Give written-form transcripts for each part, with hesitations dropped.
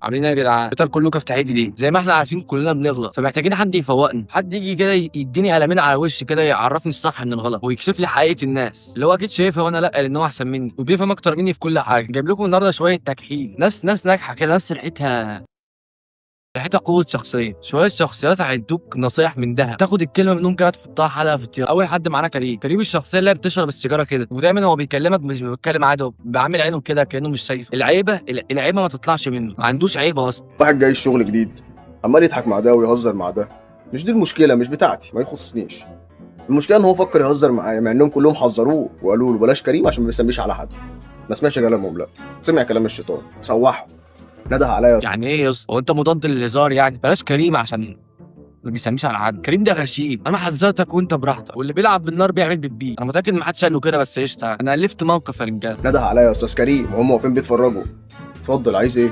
عاملين ايه يا جدعان؟ بيتر كله كفتح دي زي ما احنا عارفين كلنا بنغلط، فمحتاجين حد يفوقنا، حد يجي كده يديني قلمين على وشي كده، يعرفني الصح من الغلط ويكشف لي حقيقة الناس اللي هو اكيد شايفها وانا لا، لان هو احسن مني وبيفهم اكتر مني في كل حاجة. جايب لكم النهارده شوية تكحيل، ناس ناجحة كده، ناس ريحتها قوة شخصية، شوية شخصيات هيدوك نصايح من دهب، تاخد الكلمة منهم كده تحطها حلقة في الطيارة. أول حد معانا كريم، كريم الشخصية اللي بتشرب السيجارة كده، ودايما هو بيكلمك مش بيتكلم عادي، هو بعامل عينه كده كأنه مش شايف. العيبة ما تطلعش منه، ما عندوش عيبة أصلا. واحد جاي الشغل جديد عمال يضحك مع ده ويهزر مع ده، مش دي المشكلة، مش بتاعتي، ما يخصنيش. المشكلة ان هو فكر يهزر معايا مع انهم كلهم حذروه وقالوا له بلاش كريم عشان ما بيسميش على حد. ما سمعش كلامهم، لا سمع كلام الشيطان، سوحه، نده عليا. يعني ايه يا اسطى؟ هو انت مضاد للهزار يعني؟ بلاش كريم عشان ما بيسميش على حد. كريم ده غشيم، انا حذرتك وانت براحتك، واللي بيلعب بالنار بيعمل بيبي. انا متاكد ما حدش قال له كده، بس قشطه انا الفت موقف يا رجاله. نده عليا يا استاذ كريم وهم واقفين بيتفرجوا، اتفضل عايز ايه؟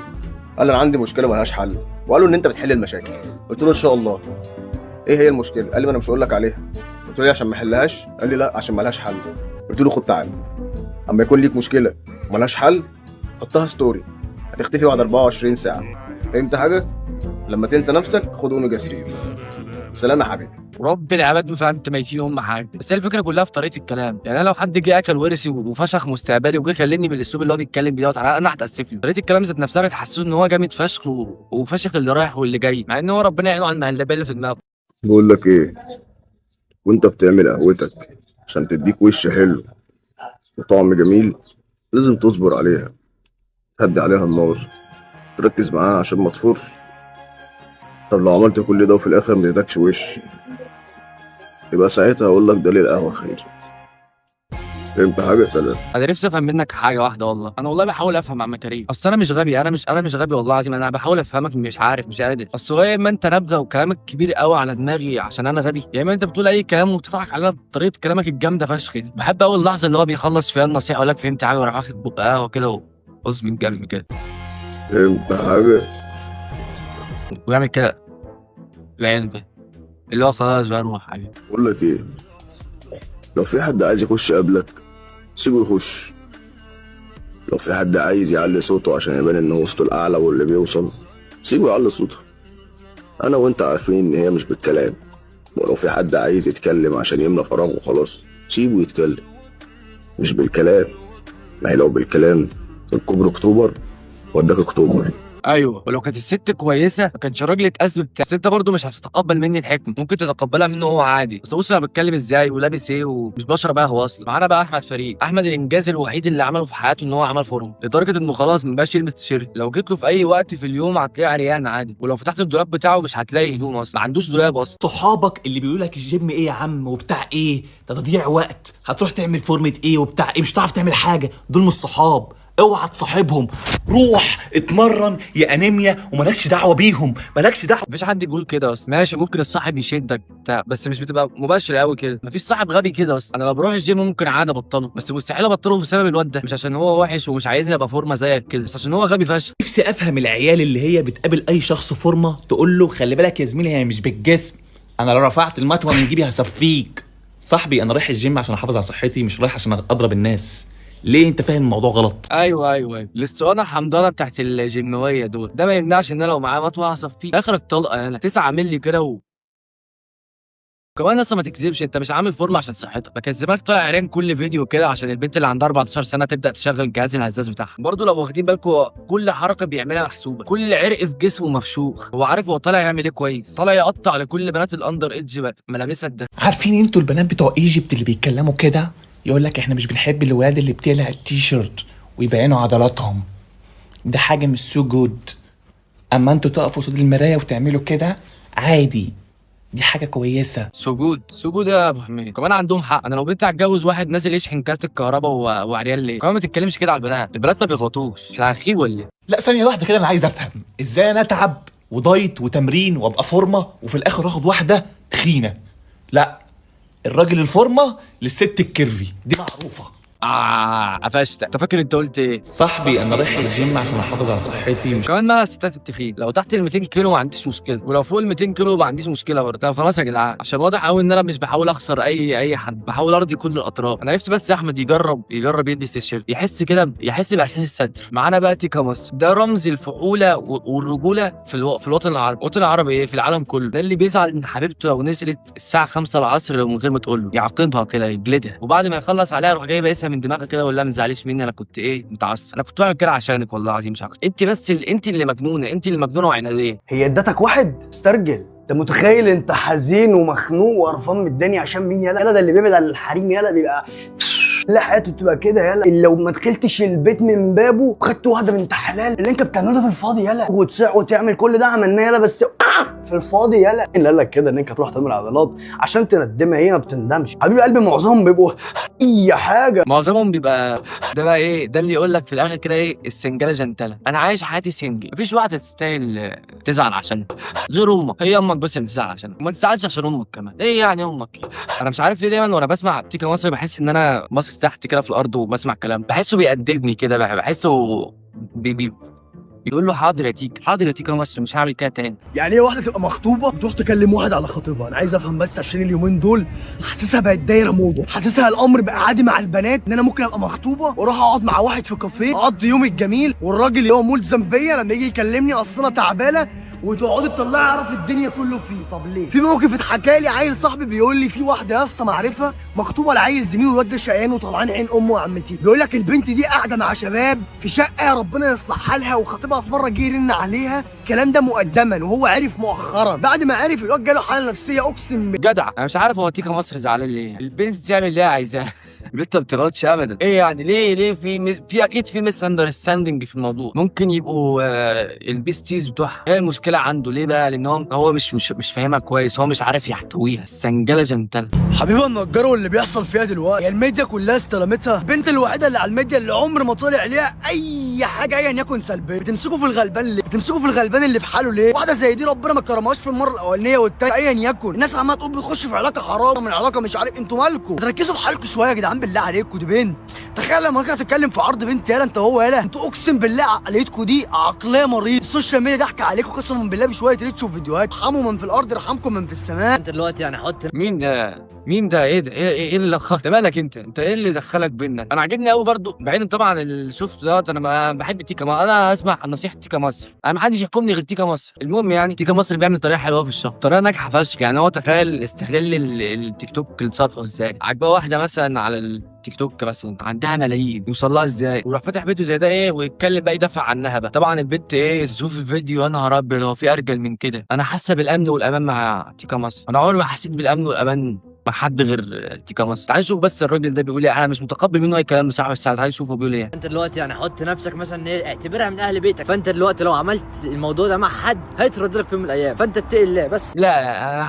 قال انا عندي مشكلة ملهاش حل، وقالوا ان انت بتحل المشاكل. قلت له ان شاء الله. ايه هي المشكلة؟ قال لي ما انا مش هقول لك عليها. قلت له ليه؟ عشان ما احلهاش؟ قال لي لا عشان ملهاش حل. قلت له خد تعالى، اما يكون ليك مشكلة ملهاش حل حطها story، هتختفي بعد 24 ساعة. فهمت حاجة؟ لما تنسى نفسك خد اوميجا 3. سلام يا حبيبي. ورب العباد ما فهمت ميتين ام حاجة، بس هي الفكرة كلها في طريقه الكلام. يعني انا لو حد جه اكل ورثي وفشخ مستقبلي وجه كلمني بالاسلوب اللي هو بيتكلم بيه دوت، انا هتاسف له. طريقه الكلام ذات نفسها بتحسسه ان هو جامد فشخ وفشخ اللي رايح واللي جاي، مع ان هو ربنا يعينه على المهلبيه اللي في دماغه. بقول لك ايه، وانت بتعمل قهوتك عشان تديك وش حلو وطعم جميل لازم تصبر عليها، تهدي عليها النار، تركز معاها عشان ما تفورش. طب لو عملت كل ده وفي الاخر ما اديتكش وش، يبقى ساعتها اقول لك ده ليه القهوة خير. فهمت حاجة؟ سلام. انا نفسي افهم منك حاجة واحدة والله، انا والله بحاول افهم يا عم كريم، اصل انا مش غبي، انا مش غبي والله العظيم، انا بحاول افهمك مش عارف مش قادر. اصل هو يا اما انت نابغه وكلامك كبير قوي على دماغي عشان انا غبي، يا اما انت بتقول اي كلام وبتضحك علينا بطريقة كلامك الجامدة فشخ. بحب اول لحظة اللي هو بيخلص فيها النصيحة يقول لك فهمت حاجة، وراح واخد بق قهوة كده وقص من جنب كده فهمت حاجة؟ ويعمل كده العين كده اللي هو خلاص بقى روح حبيبي. بقول لك ايه، لو في حد عايز يخش قبلك سيبه يخش، لو في حد عايز يعلي صوته عشان يبان ان هو صوته الاعلى واللي بيوصل سيبه يعلي صوته. انا وانت عارفين ان هي مش بالكلام، ولو في حد عايز يتكلم عشان يملى فراغه خلاص سيبه يتكلم، مش بالكلام. ما هي لو بالكلام الكوبري اكتوبر وداك اكتوبر. ايوه، ولو كانت الست كويسة ما كانش الراجل اتأذى بتاع. بس انت برضه مش هتتقبل مني الحكمة، ممكن تتقبلها منه هو عادي. بس بص انا بتكلم ازاي ولابس ايه ومش بشرب قهوة اصلا. معانا بقى احمد فريد. احمد الانجاز الوحيد اللي عمله في حياته ان هو عمل فورمه، لدرجة انه خلاص ما بقاش يلبس تيشيرت. لو جيت له في اي وقت في اليوم هتلاقيه عريان عادي، ولو فتحت الدولاب بتاعه مش هتلاقي هدوم اصلا، ما عندوش دولاب اصلا. صحابك اللي بيقولوا لك الجيم ايه يا عم وبتاع ايه، ده تضييع وقت، هتروح تعمل فورمه ايه وبتاع ايه، مش هتعرف تعمل حاجة، دول مش صحاب، اوعى تصاحبهم. روح اتمرن يا انيميا ومالكش دعوه بيهم، مالكش دعوه. مفيش حد بيقول كده اصلا. ماشي ممكن الصاحب يشدك بتاع، بس مش بتبقى مباشرة قوي كده. مفيش صاحب غبي كده اصلا. انا لو بروح الجيم ممكن عادي ابطله، بس مستحيل ابطله بسبب الواد ده، مش عشان هو وحش ومش عايزني ابقى فورمه زيك كده، بس عشان هو غبي فشخ. نفسي افهم العيال اللي هي بتقابل اي شخص فورمه تقول له خلي بالك يا زميلي هي مش بالجسم، انا لو رفعت المطوه من جيبي هصفيك. صاحبي انا رايح الجيم عشان احافظ على صحتي، مش رايح عشان اضرب الناس. ليه انت فاهم الموضوع غلط؟ ايوه ايوه ايوه، الاسطوانة الحمضانه بتاعت الجيماويه دول، ده ما يمنعش ان انا لو معايا مطوه هصفيه اخر الطلقة. انا 9 مللي كده كمان اصلا ما تكذبش، انت مش عامل فورمه عشان صحتك، ما كان زمانك طالع عريان كل فيديو كده عشان البنت اللي عندها 14 سنة تبدا تشغل جهاز الهزاز بتاعها. برضه لو واخدين بالكم كل حركة بيعملها محسوبة، كل عرق في جسمه مفشوخ، هو عارف هو طالع يعمل ايه كويس، طالع يقطع لكل بنات ال under age ملابسها ده. عارفين انتوا البنات بتوع Egypt اللي بيتكلموا كده يقول لك احنا مش بنحب الولاد اللي بتقلع التيشيرت ويبينوا عضلاتهم، ده حاجة مش so good. اما انتوا تقفوا قصاد المراية وتعملوا كده عادي، دي حاجة كويسة. سجود سجود يا ابو حميد. كمان عندهم حق، انا لو بنت هتجوز واحد نازل يشحن كارت الكهرباء وعريان ليه؟ كمان ما تتكلمش كده على البنات، البنات ما بيغلطوش، احنا هنخيب ولا ايه؟ لا ثانية واحدة كده، انا عايز افهم ازاي انا اتعب و diet وتمرين وابقى فورمه وفي الاخر اخد واحدة تخينة؟ لا، الراجل الفورمة للست ال curvy دي معروفة. قفشتك. انت فاكر انت قلت ايه؟ صاحبي انا رايح الجيم عشان احافظ على صحتي. مش كمان مع الستات التخين، لو تحت ال 200 كيلو ما عنديش مشكلة، ولو فوق ال 200 كيلو ما عنديش مشكلة برضه. طب خلاص يا جدعان، عشان واضح قوي ان انا مش بحاول اخسر اي حد، بحاول ارضي كل الاطراف. انا نفسي بس احمد يجرب يلبس التيشيرت، يحس كده، يحس باحساس الستر. معانا بقى تيكا مصر، ده رمز الفحوله والرجوله في الوطن العربي. الوطن العربي ايه، في العالم كله. ده اللي بيزعل ان حبيبته لو نزلت الساعة 5 العصر من غير ما تقول له، يعاقبها كده، يجلدها، وبعد ما يخلص عليها يروح جاي بايسها من دماغها كده ويقول لها ما تزعليش مني، انا كنت ايه متعصب، انا كنت بعمل كده عشانك والله العظيم مش عارف. انت بس انت اللي مجنونة، انت اللي مجنونة وعناديه. هي ادتك واحد؟ استرجل. انت متخيل انت حزين ومخنوق وقرفان من الدنيا عشان مين؟ يلا ده اللي بيبعد عن الحريم، يلا بيبقى لا حياته بتبقى كده. يلا لو ما دخلتش البيت من بابه وخدت واحدة بنت حلال، اللي انت بتعمله ده في الفاضي. يلا وتصيح وتعمل كل ده عملناه يلا بس في الفاضي. يلا اللي قال لك كده ان انت تروح تعمل عضلات عشان تندمها؟ هي ما بتندمش حبيب قلبي، معظمهم بيبقوا اي حاجة. معظمهم بيبقى ده بقى ايه، ده اللي يقول لك في الاخر كده ايه، السنجله جنتله، انا عايش حياتي single، مفيش واحدة تستاهل تزعل عشانها غير امك، هي امك بس اللي تزعل عشانها، وما تزعلش عشان امك كمان. ايه يعني امك؟ انا مش عارف ليه دايما وانا بسمع تيكا مصر بحس ان انا باصص تحت كده في الارض وبسمع كلام، بحسه بيأدبني كده، بحسه بي بي بيقول له حاضر يا تيكا، حاضر يا تيكا مصر، مش هعمل كده تاني. يعني ايه واحدة تبقى مخطوبه وتروح تكلم واحد على خطيبها؟ انا عايز افهم بس، عشان اليومين دول حاسسها بقت دايرة موضة، حاسسها الامر بقى عادي مع البنات ان انا ممكن ابقى مخطوبه واروح اقعد مع واحد في كافيه اقضي يومي الجميل، والراجل اللي هو ملزم بيا لما يجي يكلمني اصل انا تعبانة، وتقعدي تطلعي عرف الدنيا كله فيه. طب ليه؟ في موقف اتحكى لي عيل صاحبي بيقول لي في واحدة يا اسطى معرفة مخطوبه لعيل زميله، الواد ده شقيان وطلعان عين امه وعمتي، بيقول لك البنت دي قاعدة مع شباب في شقه ربنا يصلح حالها، وخطيبها في مرة جه يرن عليها الكلام ده مقدما، وهو عرف مؤخرا، بعد ما عرف الواد جاله حاله نفسية اقسم بالله. جدع. انا مش عارف هو تيكا مصر زعلان ليه، البنت تعمل اللي هي عايزاه، البنت ما بتغلطش ابدا. ايه يعني ليه؟ ليه في في اكيد في misunderstanding في الموضوع، ممكن يبقوا ال besties بتوعها. هي المشكلة عنده ليه بقى؟ لان هو مش فاهمها كويس، هو مش عارف يحتويها. السنجله جنتله حبيبه النجار، واللي بيحصل فيها دلوقتي هي الميديا كلها استلمتها. البنت الوحيدة اللي على الميديا اللي عمر ما طلع عليها اي حاجة ايا يكن سلبية، بتمسكوا في الغلبان ليه؟ بتمسكوا في الغلبان اللي في حاله ليه؟ واحدة زي دي ربنا ما كرمهاش في المرة الاولانية والتانية ايا يكن، الناس عماله تقول بتخش في علاقة حرام من علاقة مش عارف، انتوا مالكم؟ تركزوا في حالكم شوية يا جدعان بالله عليكم. دي بنت، تخيل لما كانت تتكلم في عرض بنت، يالا انت هو يالا انتوا اقسم بالله عقليتكم دي عقلية مريض. ال social media ضحك عليكم قسما بالله بشوية reach وفيديوهات. ارحموا من في الارض يرحمكم من في السماء. انت دلوقتي يعني حط مين ده؟ مين ده؟ ايه ده؟ ايه اللي ده مالك انت؟ انت ايه اللي دخلك بينا؟ انا عاجبني قوي برضو، بعيدا طبعا اللي شفته دوت، انا بحب تيكا مصر، انا اسمع نصيحة تيكا مصر، انا ما حدش يحكمني غير تيكا مصر. المهم يعني تيكا مصر بيعمل طريقه حلوة في الشهر، طريقه ناجحة فشخ. يعني هو تخيل استغل التيك توك لصالحه ازاي. عجبها واحدة مثلا على التيك توك مثلا عندها ملايين، يوصل لها ازاي؟ ويروح فاتح فيديو زي ده ايه ويتكلم بقى يدافع عنها بقى. طبعا البنت ايه تشوف الفيديو يا نهار ابيض، هو في ارجل من كده؟ انا حاسه بالامن والامان مع تيكا مصر، انا عمري ما حسيت بالامن والامان مع حد غير تيكا مصر. تعال نشوف بس الراجل ده بيقول ايه، انا مش متقبل منه اي كلام بصراحة، بس تعال نشوفه بيقول ايه. انت دلوقتي يعني حط نفسك مثلا ايه، اعتبرها من اهل بيتك، فانت دلوقتي لو عملت الموضوع ده مع حد هيترد لك في يوم من الايام، فانت اتقي الله بس. لا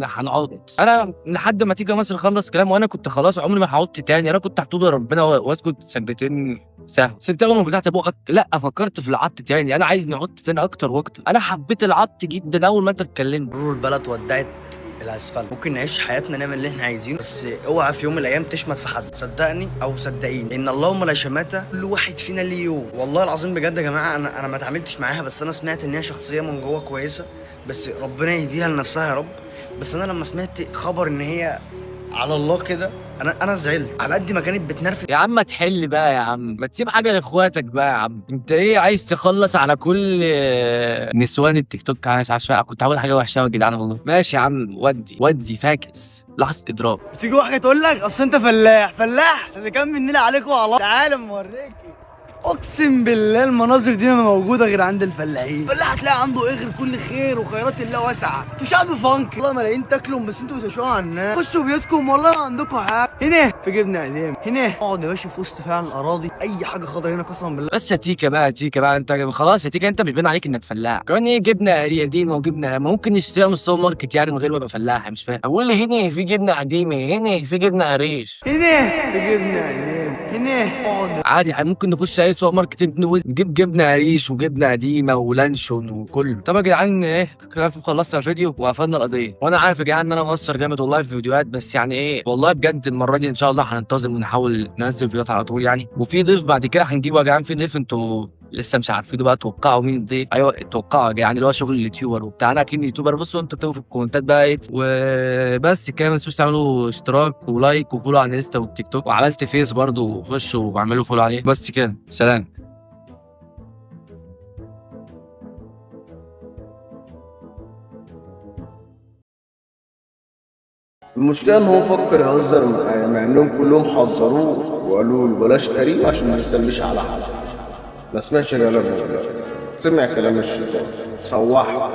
هنعط انا لحد ما تيكا مصر خلص كلام، وانا كنت خلاص عمري ما هعط تاني، انا كنت هتوب لربنا واسكت سنتين سهو. بس انت اول ما فتحت بقك لا فكرت في العط تاني، انا عايز نعط تاني اكتر واكتر، انا حبيت العط جدا اول ما انت اتكلمت. مرور البلد ودعت الاسفلت، ممكن نعيش حياتنا نعمل اللي احنا عايزينه، بس اوعى في يوم من الايام تشمت في حد، صدقني او صدقيني، ان اللهم لا شماته، كل واحد فينا ليه يوم. والله العظيم بجد يا جماعة انا ما اتعاملتش معاها، بس انا سمعت ان هي شخصية من جوه كويسة، بس ربنا يهديها لنفسها يا رب. بس انا لما سمعت خبر ان هي على الله كده انا زعلت على قد ما كانت بتنرفز. يا عم ما تحل بقى يا عم، ما تسيب حاجة لاخواتك بقى يا عم، انت ايه عايز تخلص على كل نسوان التيك توك؟ انا مش عارف كنت هقول حاجة وحشة قوي يا جدعان والله. ماشي يا عم، ودي فاكس لحظة ادراك. بتيجي واحدة تقول لك اصل انت فلاح، فلاح تكمل النيل عليكم وعلى تعالى اوريك. اقسم بالله المناظر دي ما موجودة غير عند الفلاحين. الفلاح هتلاقي عنده ايه غير كل خير وخيرات الله واسعة. انتوا شعب فانك والله، ملايين تاكلهم بس انتوا بتشوفوا على الناس. خشوا بيوتكم والله ما عندكم حاجة. هنا في جبنه قديم، هنا اقعد يا باشا في وسط فعلا الاراضي، اي حاجة خضرا هنا قسما بالله. بس يا تيكا بقى، تيكا بقى انت خلاص يا تيكا، انت مش باين عليك انك فلاح. كمان ايه جبنه قديمة وجبنه ما ممكن نشتريها من السوبر ماركت يعني من غير ما ابقى فلاح، مش فاهم. اقول هنا في جبنه قديمة، هنا في جبنه قريش، هنا في جبنه قديمة، هنا اقعد. عادي ممكن نخش اي سوبر ماركت ابن وز، نجيب جبنه قريش وجبنه قديمة ولانشون وكله. طب يا جدعان ايه كده خلصنا الفيديو وقفلنا القضية. وانا عارف يا جدعان ان انا مقصر جامد والله في الفيديوهات، بس يعني ايه والله بجد المرة دي ان شاء الله هننتظم ونحاول ننزل فيديوهات على طول يعني. وفي ضيف بعد كده هنجيبه يا جدعان، في ضيف انتوا لسه مش عارفينه بقى، توقعوا مين الضيف. ايوه توقعوا يا جدعان، اللي هو شغل ال YouTuber وبتاع، انا اكيد YouTuber. بصوا انتوا اكتبوا في الكومنتات بقى ايه. وبس كده، ما تنسوش تعملوا اشتراك و like و follow على الانستا والتيك توك، وعملت فيس برضو خشوا واعملوا follow عليه. بس كده، سلام. المشكلة ان هو فكر يهزر معايا، مع انهم كلهم حذروه وقالوا له بلاش كريم عشان ما يسلمش على حد. ما سمعش كلام ربنا، سمع كلام الشيطان، سوحه.